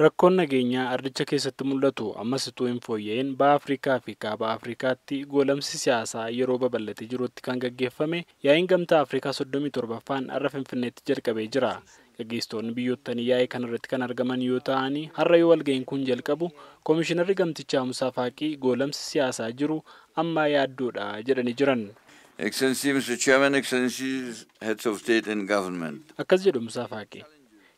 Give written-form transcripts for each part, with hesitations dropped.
Rakkoon nageenyaa ardicha keessatti mul'atu ammas utuu hin fooyya'in baha Afrikaa fi kaaba Afrikaatti goolamsi siyaasaa yeroo babal'atee jirutti kan gaggeeffame yaa'iin Gamtaa Afrikaa 37ffaan har'a Finfinneetti jalqabee jira. Gaggeessitoonni biyyootanii yaa'ii kanarratti kan argaman yoo ta'an, har'a yoo walga'iin kun jalqabu Koomishinarri Gamtichaa Musaa Faaqii goolamsi siyaasaa jiru ammaa yaaddoodha jedhanii jiran. Excellency Mr. Chairman, Excellencies, Heads of State and Government. Akkas jedhu Musaa Faaqii.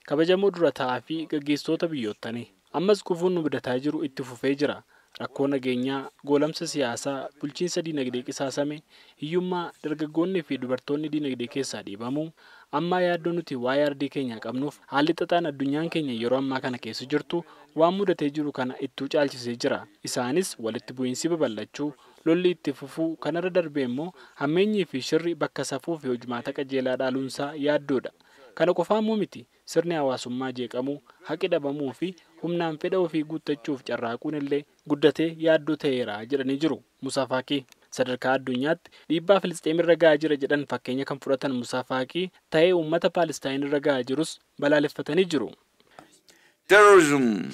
Kabajamoo dura taa'aa fi gaggeessitoota biyyoottanii, ammas gufuun nu mudataa jiru itti fufee jira. Rakkoo nageenyaa, goolamsa siyaasaa, bulchiinsa diinagdee qisaasame, hiyyummaa, dargaggoonni fi dubartoonni diinagdee keessaa dhiibamuu, ammaa yaaddoo nuti waa'ee ardii keenyaa qabnuuf haalli xaxaan addunyaan keenya yeroo ammaa kana keessa jirtu waan mudatee jiru kana ittuu caalchisee jira. Isaanis walitti bu'iinsi babal'achuu, lolli itti fufuu, kanarra darbee immoo hammeenyii fi shirri bakka safuu fi hojmaata qajeelaa dhaaluunsaa yaaddoodha. Kana qofaa immoo miti, sirni hawaasummaa jeeqamuu, haqi dhabamuu fi humnaan fedha ofii guuttachuuf carraaquun illee guddatee yaaddoo ta'eera jedhanii jiru Musaa Faaqii. Sadarkaa addunyaatti dhiibbaa Filisxeem irra gahaa jira jedhan fakkeenya kan fudhatan Musaa Faaqii ta'ee uummata Paalestaayin irra gahaa jirus balaaleffatanii jiru. Terrorism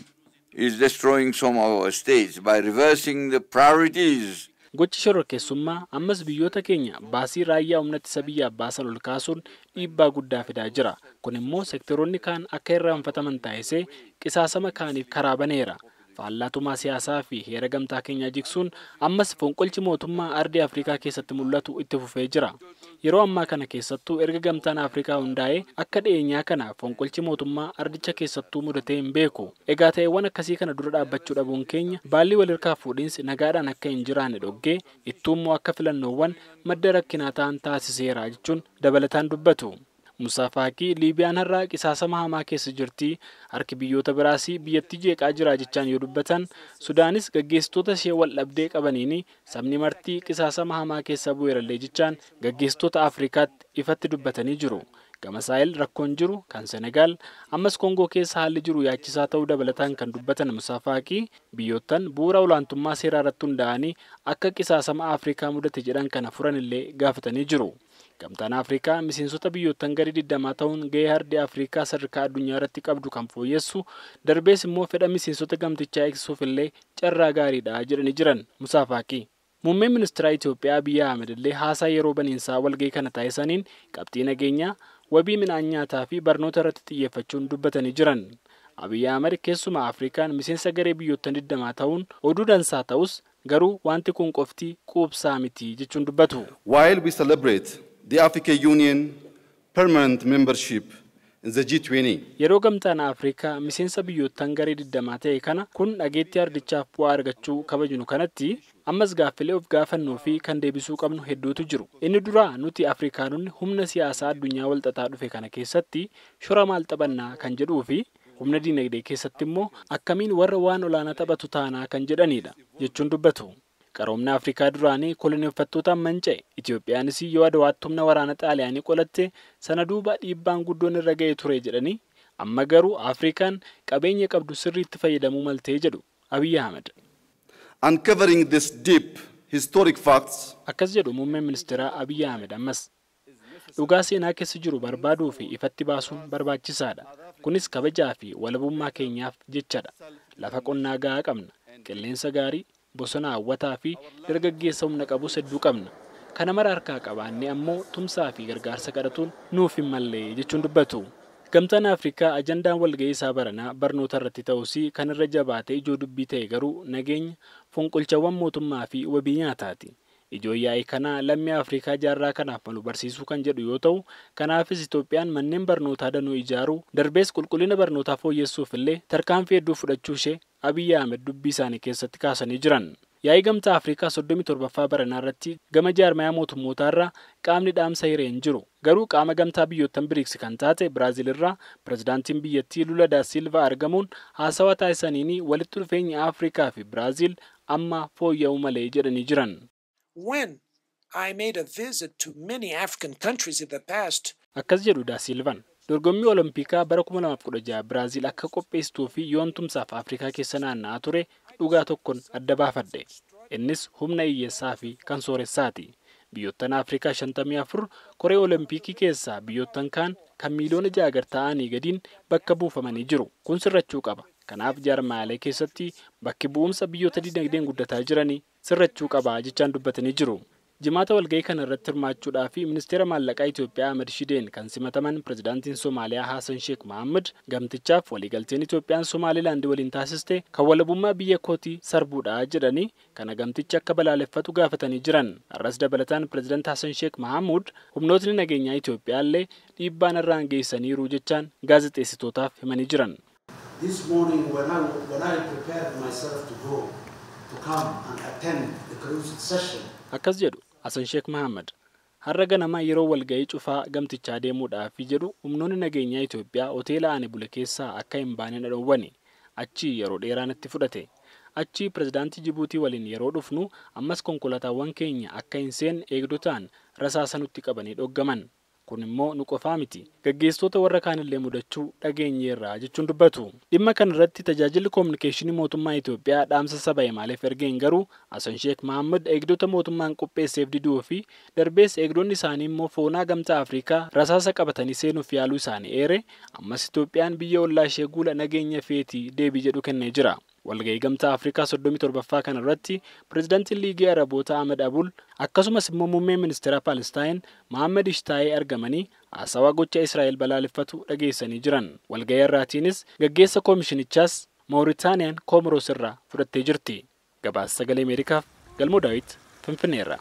is destroying some of our states by reversing the priorities. Gochi shororkeessummaa ammas biyyoota keenya baasii raayyaa humna ittisa biyyaaf baasan ol kaasuun dhiibbaa guddaa fidaa jira. Kun immoo seektaroonni kaan akka irraanfataman taasisee qisaasama kaaniif karaa baneera. Faallaa siyaasaa fi heera gamtaa keenyaa jigsuun ammas fonqolchi mootummaa ardii Afrikaa keessatti mul'atu itti fufee jira. Yeroo ammaa kana keessattuu erga Gamtaan Afrikaa hundaa'ee akka dhiyeenyaa kana fonqolchi mootummaa ardicha keessattuu mudatee hin beeku. Egaa ta'eewwan akkasii kana dura dhaabbachuu dhabuun keenya baalli walirkaa fuudhiinsi nagaadhaan akka hin jiraanne dhoggee ittuu immoo akka filannoowwan madda rakkinaa ta'an taasiseera jechuun dabalataan dubbatu. Musaa Faaqii Liibiyaan har'aa qisaasama hamaa keessa jirti, harki biyyoota biraas biyyattii jeeqaa jira jechaan yoo dubbatan, Sudaanis gaggeessitoota ishee wal dhabdee qabaniin sabni martii qisaasama hamaa keessa bu'eerallee jechaan gaggeessitoota Afrikaatti ifatti dubbatanii jiru. Gama Saahel rakkoon jiru kan Senegaal ammas Koongoo keessa haalli jiru yaachisaa ta'uu dabalataan kan dubbatan Musaa Faaqii biyyoottan bu'uura olaantummaa seeraa irratti hundaa'anii akka qisaasama Afrikaa mudate jedhan kana furan illee gaafatanii jiru. Gamtaan Afrikaa miseensota biyyoottan gadi 20 ta'uun gahee ardii Afrikaa sadarkaa addunyaa irratti qabdu kan fooyyessu, darbees immoo fedha miseensota gamtichaa eegsisuuf illee carraa gaariidha jedhanii jiran Musaa Faaqii. Muummeen ministeera Itoophiyaa Abiyyi Ahmed illee haasaa yeroo baniinsaa walgahii kana taasisaniin qabxii nageenyaa, wabii midhaan nyaataa fi barnoota irratti xiyyeeffachuun dubbatanii jiran. Abiyyi Ahmed keessumaa Afrikaan miseensa garee biyyoottan 20 ta'uun oduu dansaa ta'us garuu wanti kun qofti quubsaa miti jechuun dubbatu. While we celebrate the African Union permanent membership in the G20, Yeroo Gamtaan Afrikaa miseensa biyyoottan garee 20 ta'e kana kun dhageettii ardichaaf bu'aa argachuu kabajnu kanatti, ammas gaaffilee of gaafannuu fi kan deebisuu qabnu hedduutu jiru. Inni duraa nuti Afrikaanonni humna siyaasaa addunyaa walxaxaa dhufe kana keessatti shora maal taphannaa kan jedhuu fi humna diinagdee keessatti immoo akkamiin warra waan olaanaa taphatu taanaa kan jedhanidha jechuun dubbatu. Qaroomni Afrikaa duraanii koloneeffattootaan manca'e. Itoophiyaanis yoo Adawaatti humna waraana Xaaliyaanii qolatte sana duuba dhiibbaan guddoon irra ga'ee ture jedhanii, amma garuu Afrikaan qabeenya qabdu sirriitti fayyadamuu maltee jedhu Abiyyi Ahmed. Uncovering this deep historic facts Akkas jedhu muummeen ministeeraa Abiyyi Ahmed ammas. Dhugaa seenaa keessa jiru barbaaduu fi ifatti baasuun barbaachisaadha. Kunis kabajaa fi walabummaa keenyaaf jechadha. Lafa qonnaa gahaa qabna. Qilleensa gaarii, bosona hawwataa fi dargaggeessa humna qabus hedduu qabna. Kana mara harkaa qabaannee ammoo tumsaa fi gargaarsa kadhatuun nuuf hin malle jechuun dubbatu. Gamtaan Afrikaa ajandaan walga'ii isaa baranaa barnoota irratti ta'us kan irra jabaatee ijoo dubbii ta'e garuu nageenya, fonqolchawwan mootummaa fi wabii nyaataati. Ijoon yaa'ii kanaa lammii Afrikaa jaarraa kanaaf malu barsiisuu kan jedhu yoo ta'u, kanaafis Itoophiyaan manneen barnootaa danuu ijaaruu, darbees qulqullina barnootaa fooyyessuuf illee tarkaanfii hedduu fudhachuu ishee Abiyyi Ahmed dubbii isaanii keessatti kaasanii jiran. Yaa'ii Gamtaa Afrikaa 37ffaa baranaa irratti gama jaarmayaa mootummootaa irraa qaamni dhaamsa hiree hin jiru. Garuu qaama gamtaa biyyoottan BRICS kan taate Biraazil irraa pirezidaantiin biyyattii Lula da Silva argamuun haasawaa taasisaniin walitti dhufeenya Afrikaa fi Biraazil amma fooyya'uu malee jedhanii jiran. When I made a visit to many African countries in the past, Akkas jedhu da Silvan. Dorgommii Olompikaa bara 2016 Biraazil akka qopheessituu fi yoon tumsaaf Afrikaa keessa naanna'aa ture dhugaa tokkoon adda baafadhe. Innis humna hiyyeessaa fi kan sooressaati. Biyyoottan Afrikaa 54 koree Olompikii keessaa biyyoottan kaan kan miiliyoona 6 gad ta'anii gadiin bakka buufamanii jiru. Kun sirrachuu qaba. Kanaaf jaarmaalee keessatti bakki bu'umsa biyyoota dinagdeen guddataa jiranii sirrachuu qaba jechaan dubbatanii jiru. Jimaata walga'ii kana irratti hirmaachuudhaa fi ministeera maallaqaa Itoophiyaa Ahmed Shideen kan simataman pirezidaantiin Somaaliyaa Hassan Sheikh Mohamud gamtichaaf waliigalteen Itoophiyaan Somaalilaand waliin taasiste kan walabummaa biyya kootii sarbuudha jedhanii kana gamtichi akka balaaleffatu gaafatanii jiran. Har'as dabalataan pirezidaant Hassan Sheikh Mohamud humnootni nageenyaa Itoophiyaa illee dhiibbaan irraan geessaniiru jechaan gaazexeessitootaaf himanii jiran. This morning when I prepared myself to go, to come and attend the closed session. Akkas jedhu Hassan Sheikh Mohamud. Har'a ganama yeroo walga'ii cufaa gamtichaa deemuudhaaf jedhu humnoonni nageenyaa Itoophiyaa hoteela ani bule keessaa akka hin baane na dhowwane. Achii yeroo dheeraa natti fudhate. Achii pirezidaantii Jibuutii waliin yeroo dhufnu ammas konkolaataawwan keenya akka hin seenne eegdotaan rasaasa nutti qabanii dhoggaman. Kun immoo nu qofaa miti. Gaggeessitoota warra kaanillee mudachuu dhageenyeerra jechuun dubbatu. Dhimma kana irratti tajaajilli koominikeeshinii mootummaa Itoophiyaa dhaamsa saba himaaleef ergeen garuu Hassan Sheikh Mohamud eegdota mootummaan qopheesseef diduu fi darbees eegdonni isaanii immoo foonaa gamtaa Afrikaa rasaasa qabatanii seenuuf yaaluu isaanii eere ammas Itoophiyaan biyya ollaa ishee guula nageenya feetii deebii jedhu kennee jira. Walga'ii gamtaa Afrikaa 37ffaa kana irratti pirezidaantiin Liigii Araboota Ahmed Abul akkasumas immoo muummeen ministeera Paalestaayin Mohaammed Ishtaayee argamanii haasawaa gocha Israa'el balaaleffatu dhageessanii jiran. Walga'ii irraatiinis gaggeessa koomishinichaas Mooritaaniyaan Koomoros irraa fudhattee jirti. Gabaasa Sagalee Ameerikaaf Galmoo Daawit Finfinneerra.